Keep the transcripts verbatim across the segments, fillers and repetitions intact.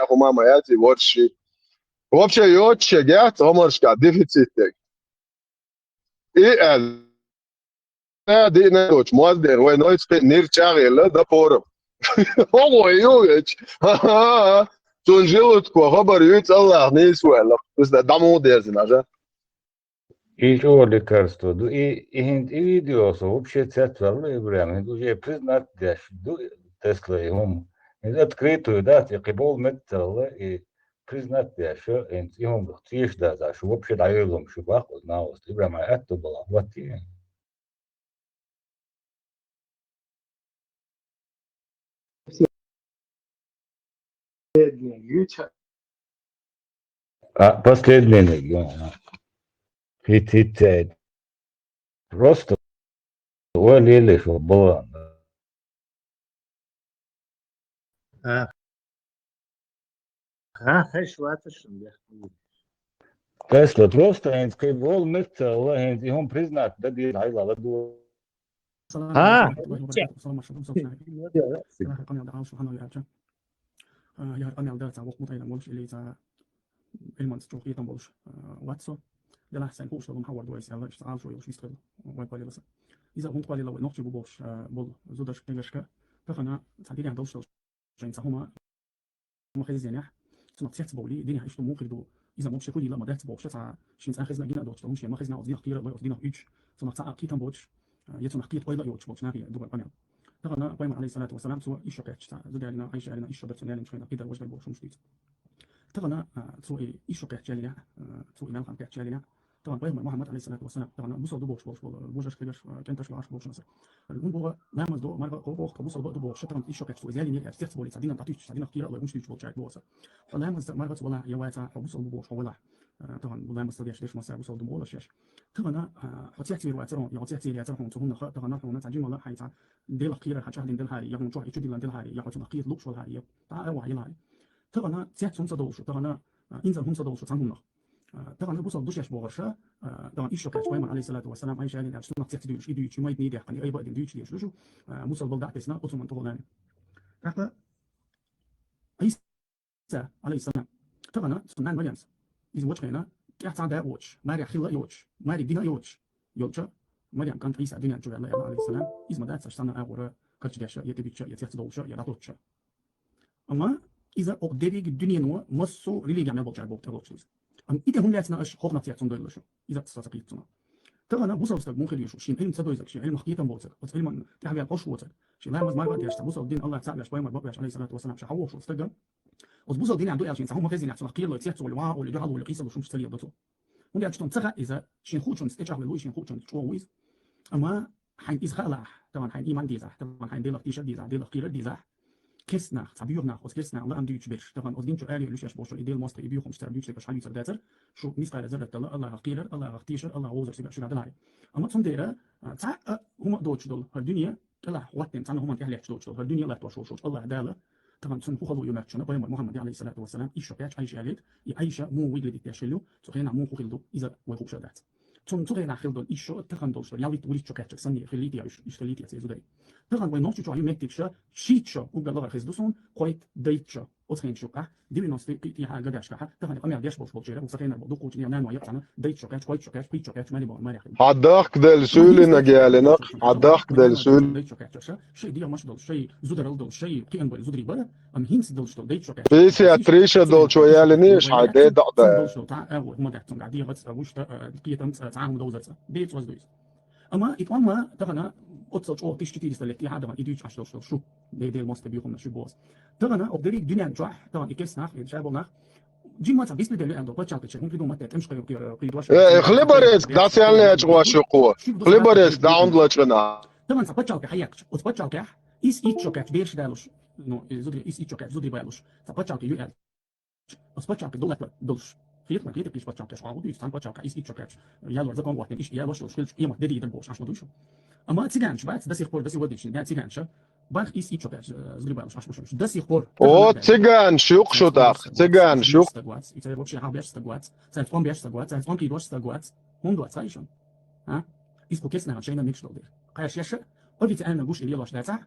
хӀума ма яц и ворхӀ ши. Вообще йоцуш гӀерташ гӀомаршка дефицит дерг. И аьлла, диъна йоцуш моздер вай нойц кхин нир чӀагӀъелла дан порам. ХӀокхо ю веч. Ха-ха-ха. Цунна жилутко хабар юьйцу Аллах нийса ву аьлла. Иза дӀа муха дерзина аша? И чӀогӀа лекарство ду. И, и хӀинца и видео со вообще цецваьлла, Ибрахим. ХӀинца уже признать деш ду Тесла и хӀума. ХӀинца открытую дац, и кхин болу меттала, и признать деш, хӀинца и хӀума теша даза, шу вообще дӀайоьллум шу бакъ, оцу наха оцу Ибрахима аьтто балахь, ватти. Последний, ю ча- А, последний, ю, а. Хит, хит, э, просто валили, что было. А. А, хеш ваташин, я. Тесла просто хӀинца кхин болу меттала, хӀинца и хӀума признать дан деза хьайла ладу. А. Салам алейкум, салам алейкум, салам алейкум. Къамел дан, субханаллах, аьлча. А, я къамел дан, ца вокх мутайдан болуш, или ца Ӏилманца чӀогӀа хетам болуш, а, вац со. Делахь сайн хууш долу хьан вар ду айса аьлла, иштта Ӏалашо йолуш вистхила, вайн кхоллаласа. Иза хӀунда кхоллала вай нохчий бу бохуш, а, болу зударшка, кегашка. Тахана цхьа дерриг долуш долуш шайн цхьа хӀума ма хеза зенехь, цунах цец бовлий, динехь иштта муха хир ду, иза мукъ ши хуьлийла ма дац бохуша, цхьа шин цхьа хезна гина доцуш, хӀума шен ма хезна оцу динах кхера лой, оцу динах уьдуш, цунах цхьа а кхетам боцуш, а, я цунах кхета ойла а йоцуш болчу нахе дугар къамел. Тахана пайхамар, алейхиссалату вассалам, цо ишо кхетча, цхьа зуда ялина, Айша ялина, ишо дар цунна ялина, шайна кхидар важа дар бохуш хӀумаш дуьйцу. Тахана, а, цо и ишо кхетча ялина, а, цо и мелхан кхетча ялина, тахана пайхамар Мухаммад, алейхиссалату вассалам, тахана бусал ду бохуш болуш болу, божаш кхегаш, а, кенташ бахаш болуш наса. Ун боху, ламаз до, марха кхо боху, бусал бу ду бохуш, тахана ишо кхетча цо иза ялина, я цец болий, цхьа динан тӀатуьйсуш, цхьа динах кхера лой, муш дуьйцуш болу чайт боху аса. Хьо ламаз ца, марха ца вала, я ваца, хьо бусал бу бохуш, хьо вала. Э, тахана бу ламаз ца деш, деш масса бусал ду молаш еш. Тахана, а, хьо цец вир вацар хьуна, я хьо цец вир яцар хьуна, цу хӀуннаха, тахана хьуна цхьа жимала, хьайн цхьа Делах кхерар хьан чӀахдина делхьари, я хьуна чохь и чу диллан делхьари, я хьо цунах кхета лууш валхьари, я тӀа а вахь елхьари. Тахана цец хӀунца долуш, тахана, а, инзар хӀунца долуш цхьа хӀуннах. А, тахана бусал душеш бохарша, а, тахана ишо кхетча пайхамар, алейхиссалату вассалам, Айша ялин аьлча, цунах цец дуьйш, и дуьйчу, майд ни дехкани, айба а дин дуьйчу деш, душу, а, бусал бал даъ тесна, оцу ман тохал нами. ТӀаккха Ӏийса, алейхиссалам. Тахана, цу нан Марьямс. Иза вочу хена, тӀехь цхьа да а воцуш, маре хилла а йоцуш, маре дина а йоцуш, йолча, Марьям кӀант Ӏийса дуьнен чу ваьлла аьлла, алейхиссалам. Иза ма дац, аш санна агӀора карча деша, я тӀедича, я цец долуша, я дӀатоттуша. Амма иза окъ деррига дуьнено массо религия мел болчара боху тӀелочу иза. Амма и де хӀун лаьцна аш хохнах цец хӀун дойла шу? Иза ца ца кхийцуна. Тахана бусал стаг мухир юшу, шин Ӏилм ца дойзаг, шин Ӏилмах кхетам боцаг, оцу Ӏилман тӀехь вел къош воцаг, шин ламаз марга деш, бусал дин Аллах ца веш, пайхамар бакъ веш, алейхиссалату вассалам, ша хьавохуш стага. Оцу бусал динехь ду аьлла шин цхьа хӀума хезинехь, цунах кхелой, цецолуй, ваха олуй, дуьхьал олуй, къийсалуй шумаш ца леладо цо. ХӀунда аьлча цунна ца хаьа иза, шин хуучунца тӀечӀагӀвелла ву, шин хуучунца чӀогӀа ву иза. Амма хьайн иза хаалахь, тахана хьайн иман дезахь, тахана хьайн Делах тийшар дезахь, Делах кхерар дезахь, керстанах, цхьа боьха нах, оцу керстанах лаам дуьйцуш берш, тахана оцу дин чу аьлла луьш еш бохуш, и Дела мостагӀа, и боьхамаш цара дуьйцуш дерг аш хьалуьйцур дацар, шу мискъала зарратала Аллахах кхерар, Аллахах тийшар, Аллах вовзар цига шуьга даларе. Амма цундела, а, цхьа а хӀума а доцуш долу, хӀара дуьне, кӀелахь хӀоттина цхьана хӀуманна тӀехь летташ доцуш долу, хӀара дуьне латтош волуш волчу Аллах Дала, тахана цунна хӀун хало ю моьтту шуна, пайхамар Мухаммад, алейхиссалату вассалам, ишо кхетча Айша ялийта, и Айша муха выглядит деш хилла ю, цу хенахь муха хилла ду, иза вай хууш а дац. Цунна цу хенахь хилла долу ишо, тахана долуш долу, яллитта, вуьрхӀитта чу кхетчаг санна, хиллийта я уьш, иштта хиллийта я цу зударий. Тахана вай нохчи чохь ю меттиг ша, шийтта шо, уггар лахара хеза ду суна, кхойтта, дейтта шо. Оцу хенаш юкъахь, девяностый кхин тӀехьа гагашкахь, тахана къамел деш болуш болчера, ву сан хенара болу дукхучу нана вай цхьана, дейтта шо кхетча, кхойтта шо кхетча, пхийтта шо кхетча, мали боху, маре хилла. Хьан дахка делла суьйлина гелина, хьан дахка делла суьйлина. Дейтта шо кхетча ша, шайн дегӀамаш долуш, шайн зударал долуш, шайн кхиан бой зударий бара, амма хӀинца долуш долу дейтта шо кхетча. Пятьдесят, тридцать долчо ялинийша, хьайн де даӀ дай. Цунна долуш долу, цхьа а, вот, хӀума дац цунга, дегӀац, а, вуш, а, кхетамца, а, цхьа а хӀума довзаца. Беца ваз дуйса. Амма и тӀом ма тахана оццал чӀогӀа тысяча четыреста лет тӀехьа тахана и дуьйцу Ӏаш долуш долу шу. Де-, Дела мостагӀа буьйхамна шу боза. Тахана окъ дерриг дуьнен чохь, тахана и керстанах, и шаболнах, жимма цхьа бислибелла аьлла, пачхьалкхича, хӀун придумать даьтта, тӀемаш кхайо-, кхе-, кхийдош. Э, хлеборезк, дас яллачу гӀош ю кхо. Хлеборезк, даун лачкъина. Тахана цхьа пачхьалкхе хьаяккхича, оцу пачхьалкхехь, ис итт шо кхаьчча бераш далуш, ну, и зудри-, ис итт шо кхаьчча зудри балуш, цхьа пачхьалкхе ю аьлла. Ас пачхьалкхе доллар долуш. Хетар, хетар кхиш пачхьалкхеш, хьан гӀо дуьйцу, цхьана пачхьалкхехь, ис итт шо кхаьчча, ялор закон вахтина, иш ялош долуш, хилча, къемат де дийр дар бохуш, Ӏаш ма дуй шу. Амма цыганаш бац, до сих пор, до сегодняшний дня цыганаш, бах ис итт шо кхаьчча, э, зудри балуш, Ӏаш ма шу. До сих пор. О, цыганаш юкъ шу тах, цыганаш юкъ. И цаьрга вообще хьал беш стаг вац, цаьрга тӀом беш стаг вац, цаьрга тӀом кхийдош стаг вац. ХӀунда вац, хай шуна? А? Иза кху керстанахан шайна мегаш долу дела. Кхаьш яша, официально гуш и лелош дацахь,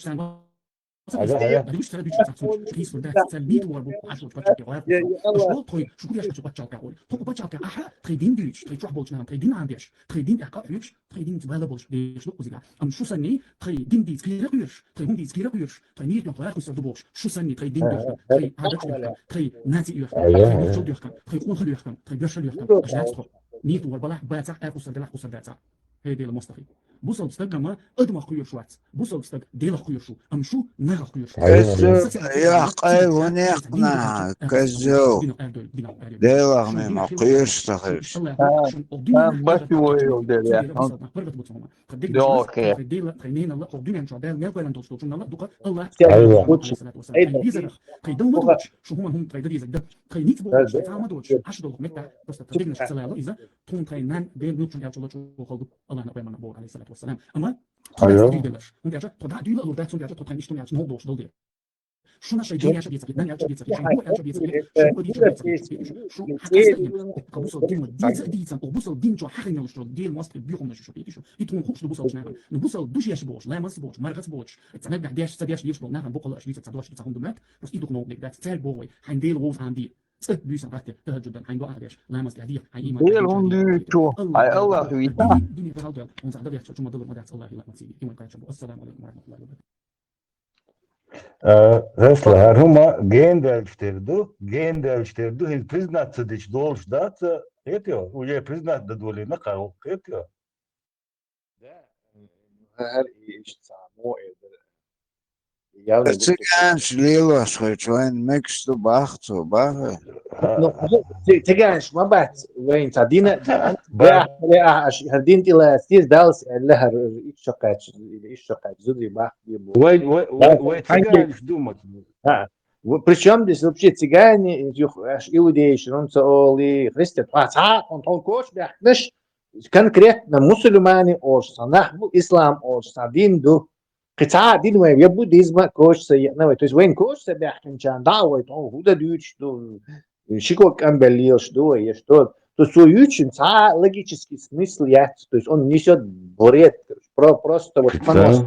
Диш царна. Ага, ага. Диш царна, диш царна. Христос да, царна нийт вор бу, аш вот пачалкхе, вор. Аш вот тхой, шукур яш, аш вот пачалкхе, вор. Тхо пачалкхе, аха, тхай дин дуьйцуш, тхай чохь болчу нахана, тхай дин Ӏамадеш, тхай дин тӀехь кхоьхьуьйтуш, тхай динца вала болуш, деш ду кхузига. Амма шу санний, тхай дин дийца кхера кхоьруш, тхай хӀума дийца кхера кхоьруш, тхай нийт йоху лаьрхӀа хир ду бохуш, шу санний, тхай дин доьхкан, тхай Ӏадаташ доьхкан, тхай наци йохкан, тхай бухчал доьхкан, тхай къонахал йохкан, тхай боьршал йохкан, аш дац тхо. Нийт вор балахь бацахь, ай кхуссар делахь, кхуссар дацахь. Хей, Дела мостагӀий. Бусалба стаг ма адамах кхоьруш вац. Бусалба стаг Делах кхоьруш ву, амма шу нагах кхоьруш. Козел, я къайланехна, козел. Делах ма кхоьруш ца хилча. Ха, бати войла дела. Дела, тхай ненала, хӀокху дуьнен чохь Дала мел кхоьллина долуш долчунала дукха Аллах. Айва. Тхай визарах, тхай дала ма доцуш, шу хӀума хӀума тхай дан дезаг дан. Тхай ницкъ болуш, цхьа ма доцуш, Ӏаш долу метта, просто тхай дегнаш ца лала иза, тхуна тхай нан, бен, нуьцкъ чу аьлча лачу хала ду, Аллахна пайхамарна боху, алейхиссалату вассалам. Амма Тхо дац дуьйладеш. ХӀунда аьлча тхо дӀа дуьйла а лур дац, хӀунда аьлча тхо тхайна иштта яьлча новкъа долуш долу дела. Шуна шайн дин яьлча бецахь, дан яьлча бецахь, шайн бо яьлча бецахь, шайн бо яьлча бецахь, шу хьан къаста а йина, оха бусал дин ма дийца а дийцан, оха бусал дин чу хьахинелаш чу, дел мост бихум на шу, шу, шу. И тхуна хууш ду бусал чу нахана. Ну, бусал душ еш болуш, ламаз болуш, маргац болуш, ца мегнах деш, ца деш леш болу нахана боккъала аш вица ца дош, ца хӀума ду мат, просто и дукха новкъа дац, цаьрга боху вай, хьайн Дела вовза хьан де. ЦӀа буьйсан гӀаттар, тахаджудан, хьайн дуӀа деш, ламаз тӀехь дехьа, хьайн иман Дела хӀунда дуьйцу? Хьай Аллах вийта. Дуьне, дуьне вахьал дел, хӀунда дехьа чу ма далар ма дац, Аллах хила ма цига, иман кхача бу. Ассаламу алейкум ва рахматуллахи ва баракатух. Э, Ресла, хӀара хӀума генделча тера ду, генделча тера ду, хӀинца признаться дича долуш дац, кхетайо? Уже признаться дан долийна кхара ву, кхетайо? Да, хӀара и иштта цхьа мо эр дара. Явно Цигаш лелош хойчу вайн мегаш ду бахцо, бахар. Ну, ци-, цигаш ма бац, вайн цхьа дина, Ба- бахаре а, аш, хӀара дин тӀе лаца, дин далс, аьлла, хӀара иш шо кхаьча, иш шо кхаьча, зуди бах, бу. Вай, вай, вай, вай Ханги. Цигаш ду ма. А, в-, причём здесь вообще цыгане, юх-, аш иудейш, рун ца оли, христиан, тхьа, тхьа, он тхьон коч бяхнаш, конкретно мусульмане олуш цхьа нах бу, ислам олуш цхьа дин ду. Кхин цхьа а дин вайн, я буддизма коч ца еана вай. То есть вайн коч ца бяхкинчарна, да, вай тхьо хӀуда дуьйцуш ду, ши ког къамбел лелаш ду вай, я что. То есть цо юьйцучун цхьа а логический смысл яц. То есть он несёт бред, короче. Про-, просто вот Да. Понос.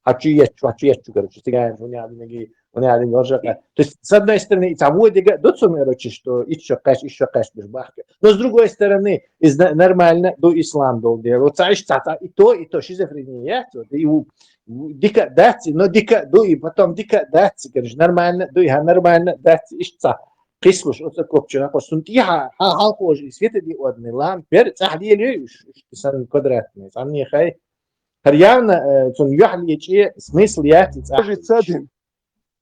Хьачу ечу, хьачу ечу, короче, цыгане, у меня, у меня, у меня. То есть, с одной стороны, и того дига, ду цу, короче, что иш шо кхаьча, иш шо кхаьча беш бахка. Но с другой стороны, из на-, нормально ду ислам дол дела. Вот цаиш ца, ца, и то, и то шизофрения, вот, и у, у, дика даци, но дика ду, и потом дика даци, короче, нормально ду, и ха нормально даци, иш ца. Кхислуш, оца копчуна, хо сун тӀе ха, ха, халкъожи, и света ди одни, лам, пер, цахь лели, ш-, ш-, сан квадратный, сан не хай. ХӀара явно, э, цун юьхь лечи, смысл яц, и цахь. Тоже цадин.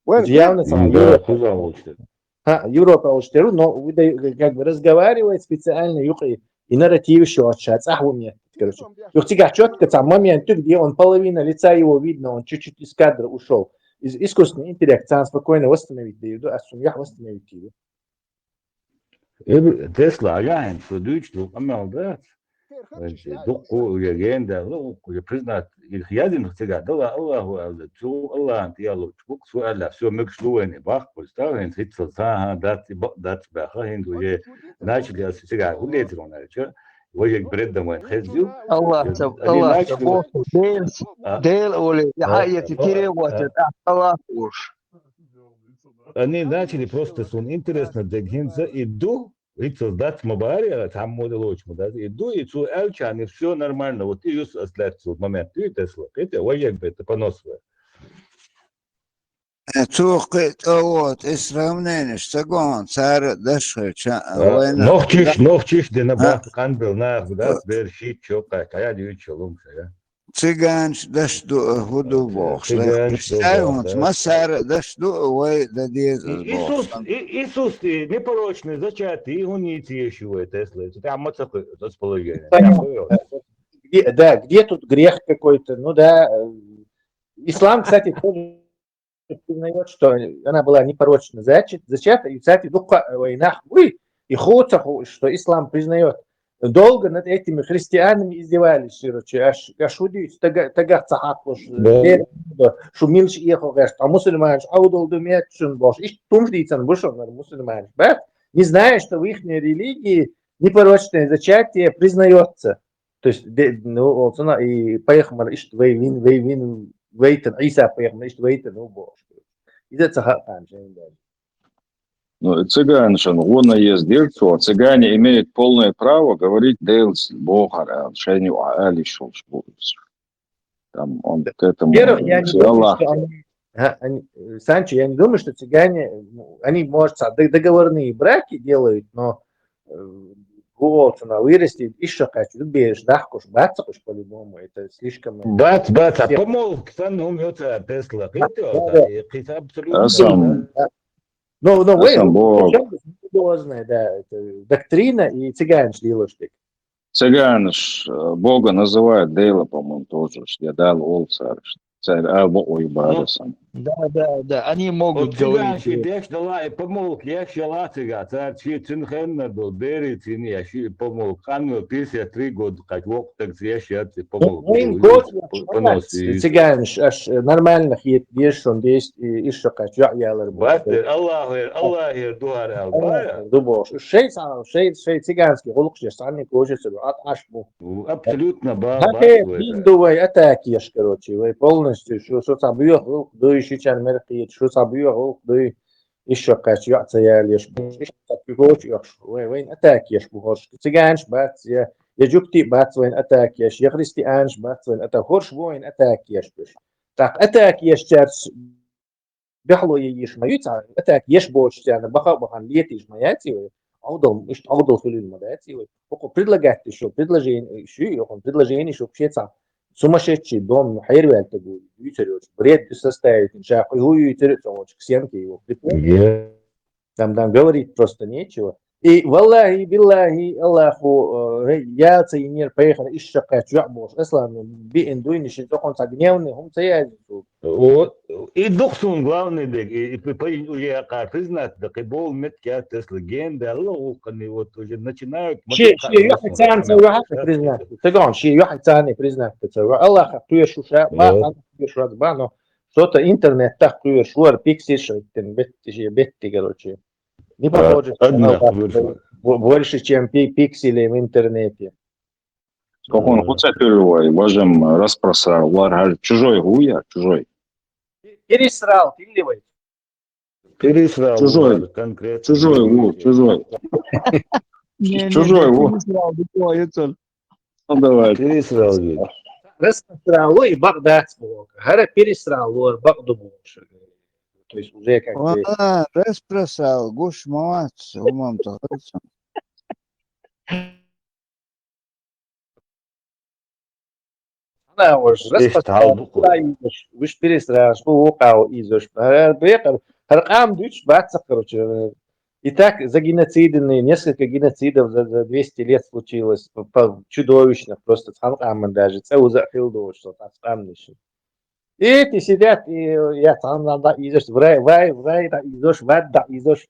Вайн Явно цахь. Да, Европа. Куза волчу. Ха, Европа волчу, но вы да-, как бы разговаривает специально, юкъе, и нарратив ещё от ща, цахь ву метт, короче. Юх цигахь чётко цхьа момент, где он половина лица его видно, он чуть-чуть из кадра ушёл. Из-, искусственный интеллект, царна спокойно восстановить даю, да, а сум яхь восстановить даю. Эб-, Тесла, агахьа, со дуьйцуш ду къамел дац. Вайн дуккху, я генда, уккху, я признать, их язйина цигахь дала Аллаху аьлла, цу Аллахьан тӀе яллучу букъ, цо аьлла, всё, мегаш ду вайна, баккхуш, представь, хӀинца хӀинццалц, хӀа, хӀа, дац, и бакъ дац баьха, хӀинца уже начали ас цигахь хӀун лецар ван аьлча, вайга бреддан вайн хезил. Аллах ца, Аллах ца, боху, Дела, а, Дела оле, а, яхьа эти а, тире а, вача, а, тӀаккха Аллах уш. Они начали просто, суна интересно, дерг хӀинца и ду, хӀинцалц дац ма баьхьара, цхьаммо а лоцуш ма дац, и ду, и цо аьллачарна всё нормально, вот и юс ас лаьцна момент, дуй Тесла, кхетий, вайга бетта понос вай. Э, цо кхин тӀе а вот, и сравненеш ца гон, цара а даш хилча, а, вайна нохчиш, да, нохчиш дина а, баккха къанбелла нах, дац, а, бер шийтта чоккхай, кхаья дуьйцу лум шая. Цыганаш даш ду, хӀун ду бохуш. Цыганаш ду бохуш, да. Массара даш ду, вай дан деза бохуш. Иисус, и-, Иисус, и непорочное зачатие, и хӀун йийца езаш ю вай Тесла? Цу тӀехь ма ца кхуьу, аса положение. Понятно. Где, да, где тут грех какой-то? Ну да, э, ислам, кстати, тоже признает, что она была непорочно зачат-, зачата, и, кстати, дукха вай нах буй, и ху ца ху, что ислам признает. Долго над этими христианами издевались, короче, аш, аш хӀу дуьйцу, тага-, тагах ца хьакхуш, да, шу милча эхо гӀерта, а мусульманаш Ӏовдал ду метташун бохуш. Иштта тумш дийцан бу шуна мусульманаш, бац? Не зная, что в ихней религии непорочное зачатие признается. То есть, де-, ну, вот она и пайхамар иштта вай вин, вай вин, вайтан, Ӏийса пайхамар иштта вайтан, ну, бохуш. Иза ца хаьа шайна даже. Ну, цыганашна гӀо наезд дира цо, цыгане имеют полное право говорить Делаца бохар аьлла, шайна юкъахь ала йиш йолуш бу иза. Там он к этому, Во-первых, я не думаю, Аллах, что они, ха, они, э, Санчо, я не думаю, что цыгане, ну, они, может, ца-, д-, договорные браки делают, но, э, гу оцуна вырасти, иш шо кхаьчча, бераш дахкуш, бац кхуш по-любому, это слишком, э, Бац, бац, а всех помолвка санна хӀума йоцу Тесла, кхетий, да, да, и кхин абсолютно, да. Ну, ну, вы, Асан боху. Причём здесь религиозная, да, это доктрина и цыганаш лелош дерг. Цыганаш, э, Бога называют Дела, по-моему, тоже, что я Дала олу цара. цара а ваой бара сан. Да, да, да, они могут Вот цыганский говорить. деш дала и помолк, я шала цыга, цар чи цин хенна был, бери цин я ши помолк, ангел пятьдесят три года, как вок так я шат и помолк. Вайн коч цыганаш аш нормально хет деш сон деш и ишо кач я ялар. Бат, Аллах, Аллах, дуар ал, бара. Дубош. Шей са шей шей цыганский гулкшеш сани кожа цу ат аш бу. Абсолютно, ба, Хе, бин ду вай атаки еш, короче, вай полностью, что, что сабуя гулк дуй, шичан меркит, что сабуя гулк дуй, ишо кач я цаялеш, ишо кач коч еш, вай, вай атаки еш бу хорш. Цыганш бац, я, я жукти бац вайн атаки еш, я христианш бац вайн ата хорш вайн атаки еш биш. Так, атаки еш чарс бяхло еш ма юца, атаки еш боч цяна, баха бахан летиш ма яци вай. Аудал, ишт аудал хулил ма яци вай. Око предлагать ишо, предложение, ши, око предложение ишо кшеца. Сумасшедший дом, хайр вяльта гуй, юцерёч. Бред составить, ша, хуй юцерёч, он ксенки его. Там, там говорить просто нечего. И валлахи, биллахи, Аллаху, э, яца и нер поехали, ишо кач я бош. Аслан, би индуйни ши, токон са гневный, хум цаяль. Вот. И духсун главный дег, и, и п- п- уже яка признать, да и бол мет кя тес легенда, Аллах, вот уже начинают. Ши, ши, я хацан, я хацан признать. Цыган, ши, я хацан признать. Аллах, ты шуша, ба, Вот. Ан шуат ба, но что-то интернет так куйер шуар пиксель шрифтен бетти, бетти, короче. Не похоже, что Одна она вышла. бо- больше, чем пи- пиксели в интернете. Кокон хуца тюльвай, бажам распросрал, вар хар чужой гуя, чужой. Пересрал, ты ли вай? Пересрал. Чужой. Конкретно. Чужой, во, чужой. Не, не, Чужой, не, во. не знал, не знал, это Ну давай. Пересрал ведь. Распросрал, и багдадс было. Хара пересрал, вот, багду было. То есть уже как бы... А, распросрал, гуш мамац, умам то. Она уж Ишт гьалбуху. Уж пересрал, что укау изош. Бекар, харкам дуч, баца, короче. И так за геноцидами, несколько геноцидов за, за двести лет случилось, по- по- чудовищных, просто цхьан къаман даже, цӀе уза хилдо, что там скъамниш. Эти сидят, и я там надо изош, в рай, в рай, в рай, да изош, в ад, да изош.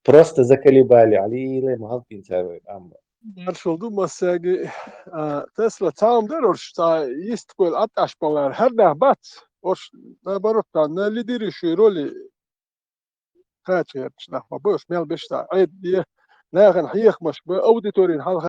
Просто заколебали, али или махал пинцарой, там. Маршал ду массаги, а, Тесла цаам дер орш, ца йист квел аташ балар, хар да бац, орш, наоборот, та, на лидери шуй роли хачерч нахма, бош мел бешта, эд, е, нахен хьехмаш, бо аудиторин хал